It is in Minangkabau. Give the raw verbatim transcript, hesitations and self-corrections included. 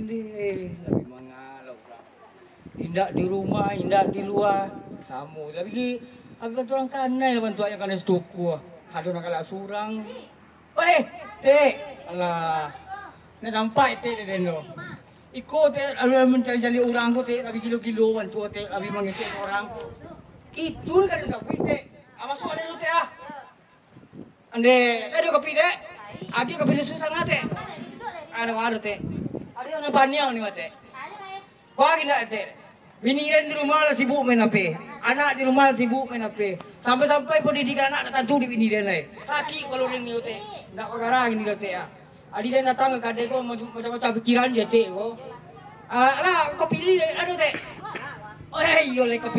Deh, labiah mangalau urang. Indak di rumah, indak di lua. Samo. Tapi, tapi bantuak urang kanai lah bantuaknyo kanai satoko. Ado nan galak surang. Weh, Tek. Alah. Nak nampak Tek dek den tu. Iko Tek, lalu mancari-cari urang ko Tek, labiah gilo-gilo bantuak Tek, labiah mangecek urang. Itu kan sabuik Tek. Ah, masuak dulu Tek ah. Ande, eh, ado kopi, Tek? Agi kopi susu sana, Tek? Ado, ado, Tek. Ado nan paniang ni, Tek. Bagi ndak, Tek? Bini den di rumah lah sibuk main H P. Anak di rumah lah sibuk main H P. Sampai-sampai pendidikan anak tak tantu di bini den lai. Sakik kalau den ni, Tek. Ndak bagara gini, Tek, ah. Adi den datang ka kadai ko macam-macam pikiran je, Tek, ko. Ah, lah, kopi ni ado, Tek? Oh, eh, iyo, lai kopi.